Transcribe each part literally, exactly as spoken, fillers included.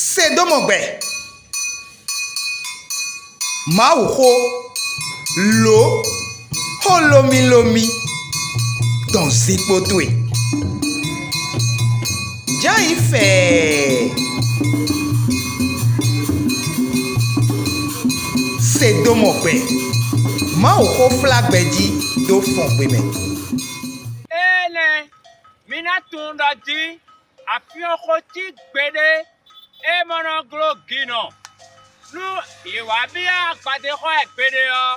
Se dó mɔ gbɛ. Mawuxó, lǒ, xó lómílómí dɔn zinkpo towe. Jǎ yi fɛɛ. Se dó mɔ gbɛ. Mawuxó flá gbɛ jí dó fɔn gbe mɛ. Énɛ́, mi ná tunwun ɖɔ jí afyɔ́nxó cí gbeɖé e ma nɔ gló ginɔ. Nú yě wá byɔ́ agbadé xɔ wɛ gbeɖé ɔ́,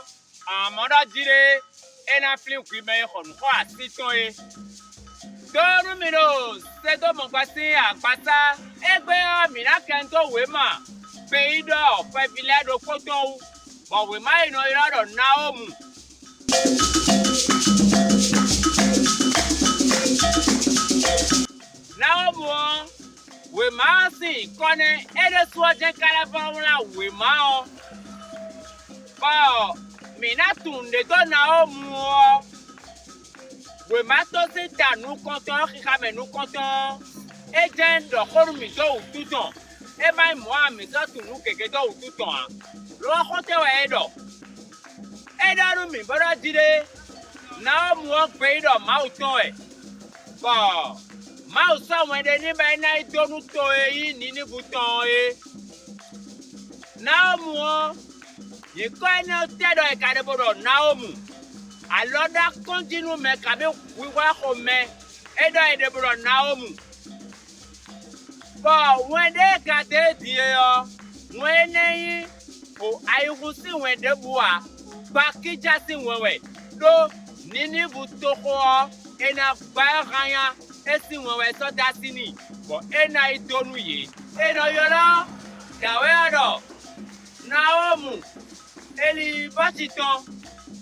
amɔ̌ ɖɔ jí ɖé, é ná flín hwi mɛ e xɔ nǔ xɔ así tɔn é. Đó nú mi ɖo Sedómu gbɛ́ sín agbasá, égbé ɔ́, mǐ ná kɛn dó wěma gbeyíɖɔ xwɛví lɛ́ɛ ɖokpó tɔn wú, bɔ wěma e è nɔ ylɔ́ ɖɔ Nawomu. Nawomu ɔ́, wěma ɔ́ sín nyǐkɔ nɛ́ é ɖésú ɔ́ jɛ́n ka lɛ́ vɔ́ wlán wěma ɔ́, bɔ mǐ ná tunwun nǔɖé dó Nawomu ɔ́, wěma tɔn sín ta nukɔntɔn ɔ́, xixa mɛ nukɔntɔn ɔ́, é jɛ́n ɖɔ xó nú mǐ dó wǔtu tɔn; é ma nyí mɔ̌ ǎ, mǐ sɔ́ tunwun nǔ gěgé dó wǔtu tɔn ǎ. Lo ɔ́, xó tɛ́ wɛ é ɖɔ? É ɖɔ nú mǐ bó ɖɔ jí ɖé, Nawomu ɔ́ gbeyíɖɔ Mawu tɔn wɛ, bɔ Mawu sɔ́ wɛn ɖé n'i bɔ é ná yi dó nú to e nyí Ninívu tɔn ɔ́ é. Nawomu ɔ́, nyǐkɔ énɛ́ ɔ́ tɛ́ ɖɔ è ka ɖe bó ɖɔ Nawomu? Alɔ ɖó akɔ́n jí nú mɛ kabí hwíhwɛ́ xomɛ é ɖɔ è ɖe bó ɖɔ Nawomu? Bɔ wɛn ɖé e ka dó e din é ɔ́, wɛn énɛ́ nyí o ayihún sín wɛn ɖěbǔ ǎ; gbakíjá sín wɛn wɛ, ɖó Ninívu toxo ɔ́, è nǎ gbá ɛ hánnyá; é sín wɛn wɛ sɔ́ dó así n'i, bɔ é ná yi dó nú yě. È nɔ ylɔ́ dǎwe ɔ́ ɖɔ Nawomu, Elibɔ́si tɔn,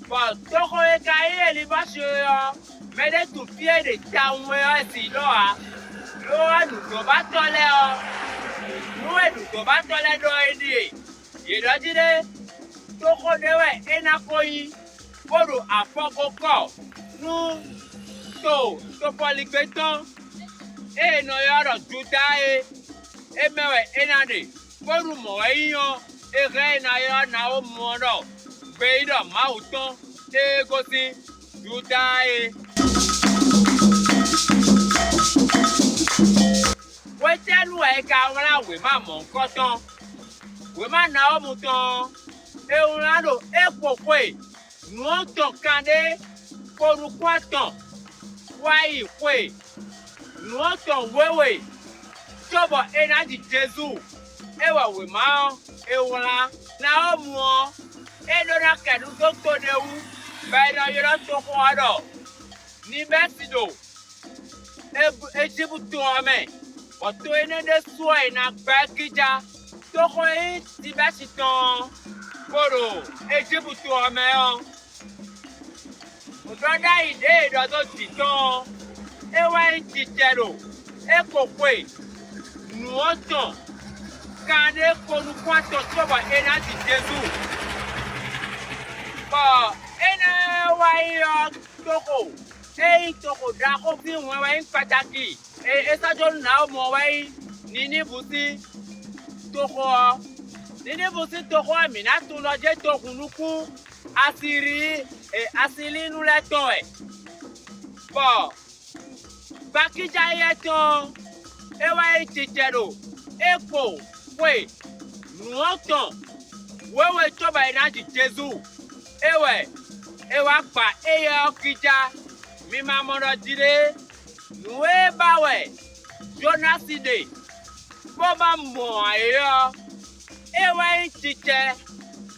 bɔ toxo e ka nyí Elibɔ́si é ɔ́, mɛɖé tunwun fí e è ɖe tawun é ɔ́ sín ɖɔ ǎ; lo ɔ́, nǔdɔ̌batɔ́ lɛ́ɛ ɔ́, nǔ e nǔdɔ̌batɔ́ lɛ́ɛ ɖɔ é ɖíe: yě ɖɔ jí ɖé, toxo ɖé wɛ é ná ko nyí, bó ɖo afɔgokɔ nú to tofɔligbé tɔn e è nɔ ylɔ́ ɖɔ Judáa é; é mɛ wɛ é ná ɖe, bónú mɔ̌ wɛ nyí ɔ́, è hɛn ɛ ná ylɔ́ Nawomu ɔ́ ɖɔ gbeyíɖɔ Mawu tɔn e gosín Judáa é. Hwetɛ́nu wɛ è ka wlán wěma mɔ̌hunkɔtɔn? Wěma Nawomu tɔn ɔ́, è wlán ɖo éxo xwe nǔ ɔ́ tɔn kanɖé kpo nukún atɔn wá yi xwe nǔ ɔ́ tɔn wěwe, cóbɔ è nǎ ji Jezu. É wɛ wěma ɔ́ è wlán. Nawomu ɔ́, é ɖó ná kɛ nu dó to ɖé wú, bɔ è nɔ ylɔ́ toxo ɔ́ ɖɔ Nibɛ́si ɖo Ejíbutu ɔ́ mɛ, bɔ to énɛ́ ɖésú ɔ́ è nǎ gbɛ́ kíjá. Toxo e nyí Tibɛ́si tɔn ɔ́, bó ɖo Ejíbutu ɔ́ mɛ ɔ́, nǔɖɔɖ'ayǐ ɖě è ɖɔ dó jǐ tɔn ɔ́, é wɛ nyí jijɛ ɖo é ko xwe nǔ ɔ́ tɔn kanɖé ko nukún atɔn cóbɔ è nǎ ji Jezu. Bɔ énɛ́ wá nyí ɔ́, toxo e nyí toxo ɖaxó sín wɛn wɛ nyí kpataki e é sɔ́ jó nú Nawomu ɔ́ wɛ nyí Ninívu sín toxo ɔ́. Ninívu sín toxo ɔ́, mǐ ná tunwun ɖɔ jɛ́n togun nukún Asilíi e Asilíinu lɛ́ɛ tɔn wɛ, bɔ gbakíjá éyɛ́ tɔn ɔ́, é wɛ nyí jijɛ ɖo é kpo xwe nǔ ɔ́ tɔn wěwe cóbɔ è nǎ ji Jezu. É wɛ è wá gba éyɛ́ ɔ́ kíjá. Mi ma mɔ ɖɔ jiɖée, nǔ e ba wɛ Jonási ɖe bó ma mɔ ǎ é ɔ́, é wɛ nyí cicɛ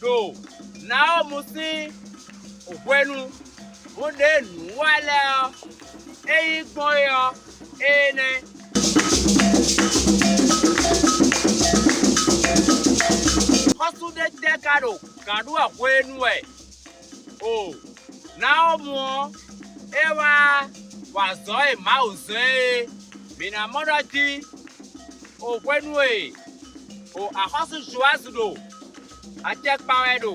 ɖo Nawomu sín hwenu, hǔn ɖě nǔ wa lɛ́ɛ ɔ́, é nyí gbɔn é ɔ́, énɛ́. Xɔ́sú ɖé tɛ́ ka ɖo gǎn ɖu wɛ hwenu wɛ? O, Nawomu ɔ́, é wá wa azɔ̌ e Mawu zɔ́n ɛ é. Mǐ ná mɔ ɖɔ jí, o hwenu e o axɔ́sú Joazu ɖo acɛ kpa wɛ ɖo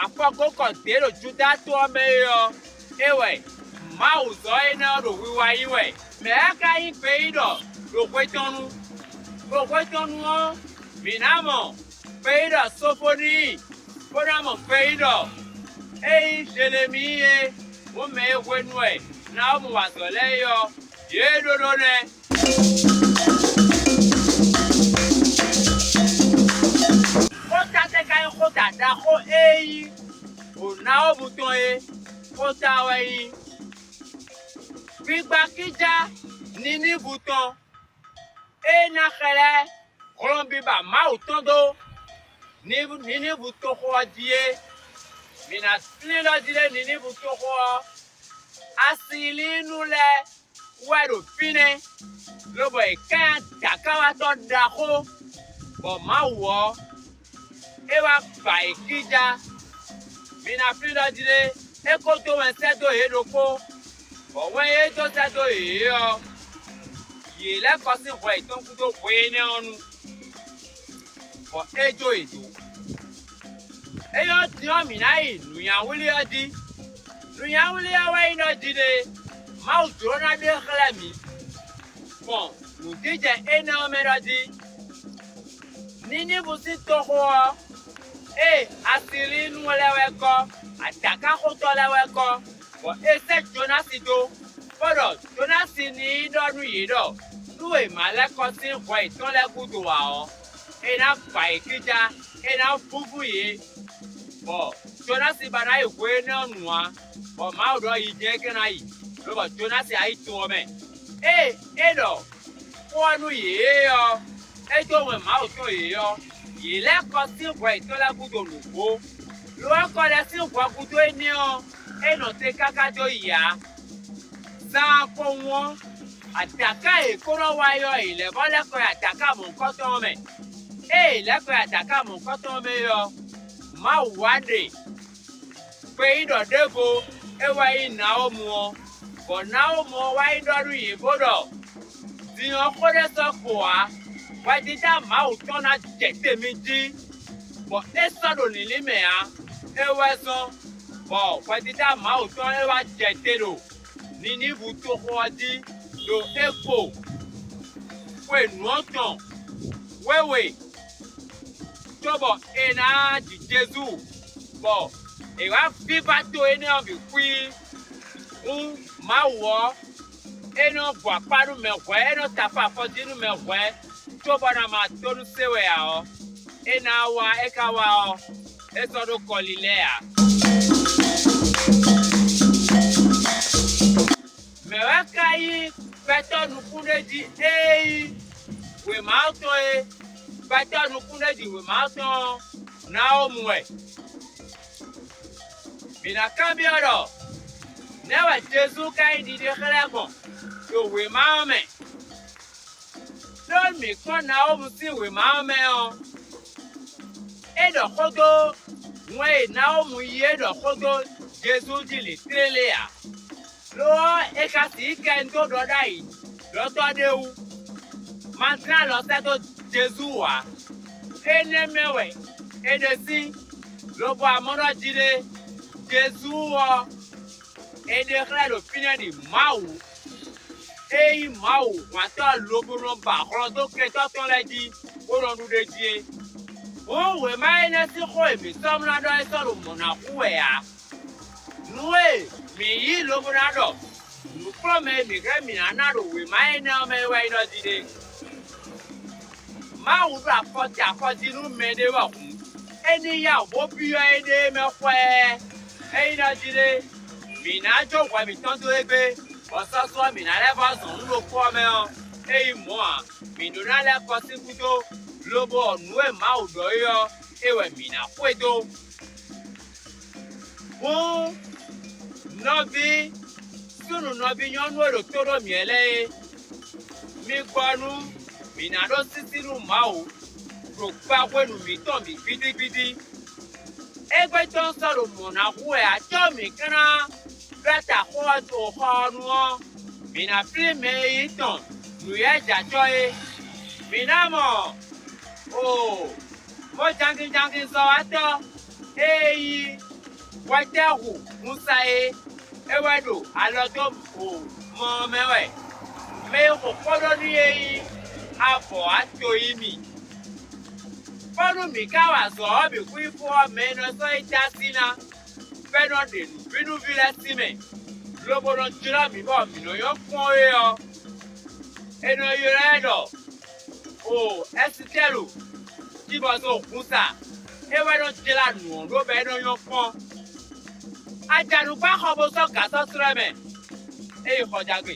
afɔgókɔ dě ɖo Judáa to ɔ́ mɛ é ɔ́, é wɛ Mawu zɔ́ énɛ́ ɔ́ ɖo wiwa yí wɛ. Mɛ̌ wɛ ka nyí gbeyíɖɔ ɖo hwe tɔn nu? Xwé tɔn nu ɔ́, mǐ ná mɔ gbeyíɖɔ Sofóníi, bó ná mɔ gbeyíɖɔ e nyí Zelemíi é, mɔ̌ mɛ e hwenu wɛ Nawomu wa azɔ̌ lɛ́ɛ é ɔ́, yě ɖó ɖó nɛ́. Xóta tɛ́ ka nyí xóta ɖaxó e nyí Nawomu tɔn é? Xóta wɛ nyí: Gbigba kíjá Ninívu tɔn, é ná xlɛ́ hlɔnbiba Mawu tɔn dó Ninívu toxo ɔ́ jí é. Mǐ ná flín ɖɔ jí ɖé Ninívu toxo ɔ́, Asilíinu lɛ́ɛ wɛ ɖo fínɛ́, lobɔ yě ká nyí adǎkawatɔ́ ɖaxó, bɔ Mawu ɔ́, é wá ba yě kíjá. Mi ná flín ɖɔ jí ɖé, é ko dó wɛn sɛ́ dó yě ɖokpó, bɔ wɛn e é dó sɛ́ dó yě é ɔ́, yě lɛ́ kɔ sín hwɛ yětɔn gúdo hwe énɛ́ ɔ́ nu, bɔ é jó yě dó. É nyɔ́ din ɔ́, mǐ ná yi nǔnywɛ́ ɔ́ jí. Nǔnywɛ́ ɔ́ wɛ nyí ɖɔ jí ɖé, Mawu jló ná ɖe xlɛ́ mǐ gbɔn nǔjijɛ énɛ́ ɔ́ mɛ ɖɔ jí. Nínívu sín toxo ɔ́, ée Asilíinu lɛ́ɛ wɛ gɔ́, adǎkaxotɔ́ lɛ́ɛ wɛ gɔ́, bɔ è sɛ́ Jonási dó, bó ɖɔ Jonási ní yi ɖɔ nú yě ɖɔ nú è ma lɛ́ kɔ sín hwɛ yětɔn lɛ́ɛ gúdo ǎ ɔ́, è nǎ gba yě kíjá, è nǎ vúvú yě, bɔ Jonási ba ná yi hwe énɛ́ ɔ́ nu ǎ, bɔ Mawu ɖɔ yi jɛ́n é ka ná yi, lobɔ Jonási ná yi to ɔ́ mɛ. Ée é ɖɔ xó ɔ́ nú yě é ɔ́, é dó wɛn Mawu tɔn yě ɔ́, yě lɛ́ kɔ sín hwɛ yětɔn lɛ́ɛ gúdo nǔgbó. Lo ɔ́, kɔ lɛ́ɛ sín hwɛ gúdo énɛ́ ɔ́, é nɔ te káká dó yi ǎ. Zaan kpowun ɔ́, adǎká e è ko nɔ wa é ɔ́, è lɛ̌ vɔ́ lɛ́ kɔ yi adǎká mɔ̌hunkɔtɔn ɔ́ mɛ. Ée è lɛ̌ kɔ yi adǎká mɔ̌hunkɔtɔn ɔ́ mɛ é ɔ́, Mawu wá ɖe gbeyíɖɔ ɖěvo, é wɛ nyí Nawomu ɔ́, bɔ Nawomu ɔ́ wá yi ɖɔ nú yě bó ɖɔ: Din ɔ́, xó ɖé sɔ́ kpo ǎ; hwɛdídá Mawu tɔn ná jɛ te mi jí, bɔ é sɔ́ ɖo lǐnlín mɛ ǎ; é wɛ zɔ́n, bɔ hwɛdídá Mawu tɔn é wá jɛ te ɖo Ninívu toxo ɔ́ jí ɖo é kpo xwe nǔ ɔ́ tɔn wěwe, cóbɔ è nǎ ji Jezu, bɔ è wǎ vívá to énɛ́ ɔ́ bǐ xwí. Hǔn Mawu ɔ́, é nɔ gbɔ akpá nú mɛ hwɛ̌, é nɔ ta afɔ afɔ jí nú mɛ hwɛ̌, cóbɔ ná ma dó nú sé wɛ ǎ ɔ́, é ná wá; é ka wá ɔ́, é sɔ́ ɖó kɔ lilɛ́ ǎ. Mɛ̌ wɛ ka nyí gbɛtɔ́ nukúnɖéjí e nyí wěma ɔ́ tɔn é? Gbɛtɔ́ nukúnɖéjí wěma ɔ́ tɔn ɔ́, Nawomu wɛ. Mǐ ná kanbyɔ́ ɖɔ: Nɛ̌ wɛ Jezu ka nyí ɖiɖe xlɛ́ gbɔn ɖo wěma ɔ́ mɛ? Ɖó mǐ kpɔ́n Nawomu sín wěma ɔ́ mɛ ɔ́, é ɖɔ xó dó wɛn e Nawomu yí é ɖɔ xó dó Jezu jí lě tlélé ǎ. Lo ɔ́, è ka sixú kɛ nu dó ɖɔ ɖ'ayǐ ɖɔtɔ́ ɖé wú. Ma dlɛ́n alɔ sɛ́ dó Jezu ǎ. Énɛ́ mɛ wɛ è ɖe sín, lobo amɔ̌ ɖɔ jí ɖé. Jezu ɔ́, è ɖe xlɛ́ ɖo fínɛ́ ɖi Mawu, e nyí Mawu hwantɔ́ lobo nɔ ba hlɔn dó kɛntɔ́ tɔn lɛ́ɛ jí, bó nɔ ɖu ɖ'é jí é. Hǔn wěma énɛ́ sín xó e mǐ sɔ́ mlá ɖɔ é sɔ́ ɖo mɔ̌ ná hu wɛ ǎ. Nǔ e mǐ yí lobo ná ɖɔ nǔkplɔ́nmɛ e mǐ hɛn mǐ ná ná ɖo wěma énɛ́ ɔ́ mɛ é wɛ nyí ɖɔ jí ɖé: Mawu ɖo afɔ ce afɔ jí nú mɛɖé wɛ hǔn, é ní yá wǔ bó byɔ́ éɖée mɛ xwɛ́. Ényí ɖɔ jí ɖé, mǐ ná jó hwɛ mǐtɔn dó égbé, bɔ sɔ́sɔ́ mǐ ná lɛ́ vɔ́ zɔn nǔ ɖokpó ɔ́ mɛ ɔ́, é nyí mɔ̌ ǎ; mǐ ɖó ná lɛ́ kɔ sín gúdo, lobo ɔ nǔ e Mawu ɖɔ é ɔ́, é wɛ mǐ ná xwedó. Hǔn, nɔví súnnu nɔví nyɔ́nu e ɖo tó ɖó mǐ lɛ́ɛ é, mi gbɔ nú mǐ ná ɖó sísí nú Mawu ɖo gbahwenu mǐtɔn bǐ gbídígbídí. Égbé tɔn sɔ́ ɖo mɔ̌ ná hu wɛ ǎ, có mǐ ka ná blá ta xó ɔ́ ɖo xɔ ɔ́ nu ɔ́, mǐ ná flín mɛ e nyí tɔn nǔyɛ́jɛacɔ́ é. Mǐ ná mɔ oo, mɔjangínjangín zɔ́watɔ́ e nyí hwɛtɛ́hu Musa é, é wɛ ɖo alɔ dó mɔ ɔ́ mɛ wɛ. Mɛ e xo xó ɖó n'i é nyí Avɔ wá to yí mì. Bónú mǐ ka wa azɔ̌ ɔ́ bǐ xwíxwó ɔ́, mɛ e nɔ sɔ́ yi dó así ná, bɔ é nɔ ɖe nǔvínúví lɛ́ɛ sín mɛ, lobo nɔ jlɔ́ mǐ bɔ mǐ nɔ nyɔ́ kpɔ́n é ɔ́, è nɔ ylɔ́ ɛ ɖɔ o Ɛsitɛ́lu, cíbɔzɔn hunsa; é wɛ nɔ jlá nǔ ɔ́ ɖó bɔ é nɔ nyɔ́ kpɔ́n. A ja nǔ kpá xɔ bó sɔ́ gǎ sɔ́ slɔ́ ɛ mɛ, é yi xɔjagbe.